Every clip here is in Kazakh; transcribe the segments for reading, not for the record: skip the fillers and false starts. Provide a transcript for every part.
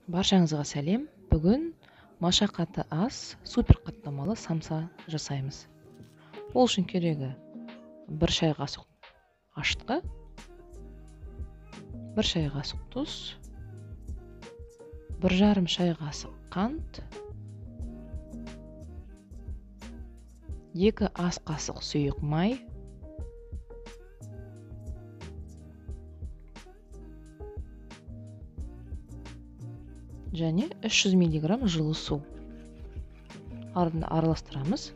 Баршаңызға сәлем. Бүгін машақаты аз, супер қаттамалы самса жасаймыз. Ол үшін керегі 1 шай қасық ашытқы, 1 шай қасық тұз, 1,5 шай қасық қант, 2 ас қасық сұйық май, 3 300 мг жылы су. Араластырамыз.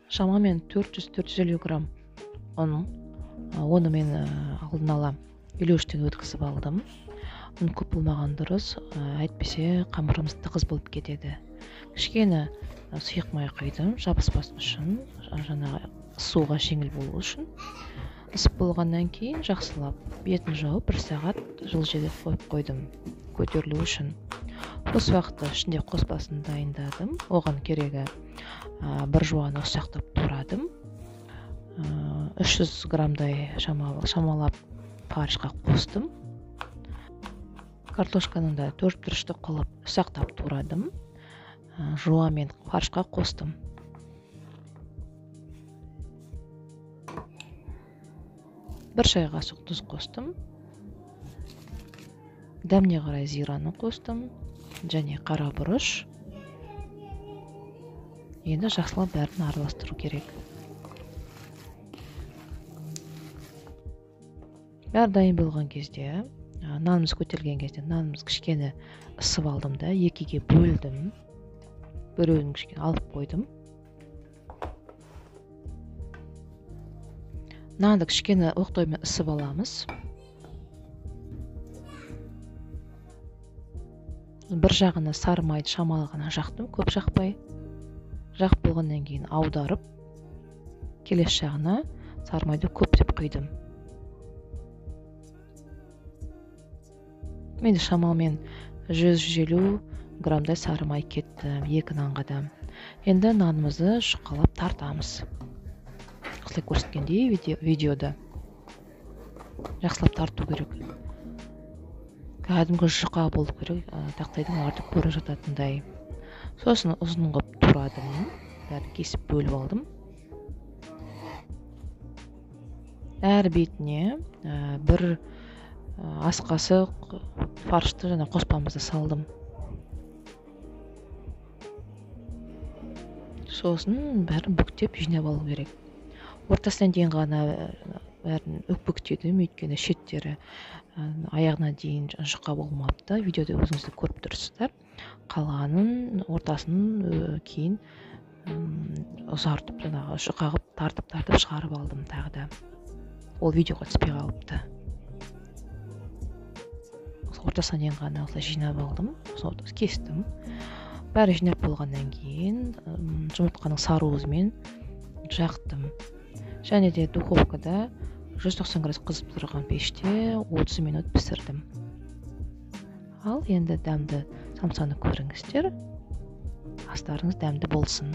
Шамамен 400-450 грамм ұн. Оны мен алдын ала елеуіштен өткізіп алдым. Ұн көп болмаған дұрыс, әйтпесе қамырымыз тығыз болып кетеді. Кішкене сұйық май құйдым, жабыспас үшін, жаңағы суға жеңіл болу үшін. Ысып болғаннан кейін жақсылап бетін жауып 1 сағат жылы жерге қойып қойдым, көтерілу үшін. Осы уақытта ішінде қоспасын дайындадым. Оған керегі бір жуаны ұсақтап турадым. 300 граммдай шамалап фаршқа қостым. Картошканы да 4 бұрышты қылып ұсақтап турадым. Жуа мен фаршқа қостым. 1 шай қасық тұз қостым. Дәміне қарай зираны қостым және қара бұрыш. Енді жақсылап бәрін араластыру керек. Бәрі дайын болған кезде, нанымыз көтерілген кезде нанымыз кішкене ысып алдым да, екіге бөлдім. Біреуін кішкене алып қойдым. Нанды кішкене оқтаумен ысып аламыз. Бір жағына сары майды шамалы ғана жақтым, көп жақпай. Жақ болғаннан кейін аударып, келесі жағына сары майды көптеп құйдым. Менде шамалмен 150 граммдай сары май кетті екі нанға да. Енді нанымызды жұқалап тартамыз. Осылай көрсеткендей видеода. Жақсылап тарту керек. Кәдімгі жұқа болу керек, тақтайдың арты көрініп жататындай. Сосын ұзын қылып турадым, бәрін кесіп бөліп алдым. Әр бетіне бір ас қасық фаршты және қоспамызды салдым. Сосын бәрін бүктеп жинап алу керек. Ортасына дейін ғана бәрін бүктедім, өйткені шеттері аяғына дейін жұқа болмапты. Видеода өзіңіз де көріп тұрсыздар. Қалғанын ортасын кейін ұзартып, жаңағы жұқа қылып тартып шығарып алдым тағы да. Ол видеоға түспей қалыпты. Ортасына дейін ғана осылай жинап алдым, сосын кестім. Бәрі жинап болғаннан кейін жұмыртқаның сары уызымен жақтым. Және де духовкада 190 градус қызып тұрған пеште 30 минут пісірдім. Ал енді дәмді самсаны көріңіздер. Астарыңыз дәмді болсын.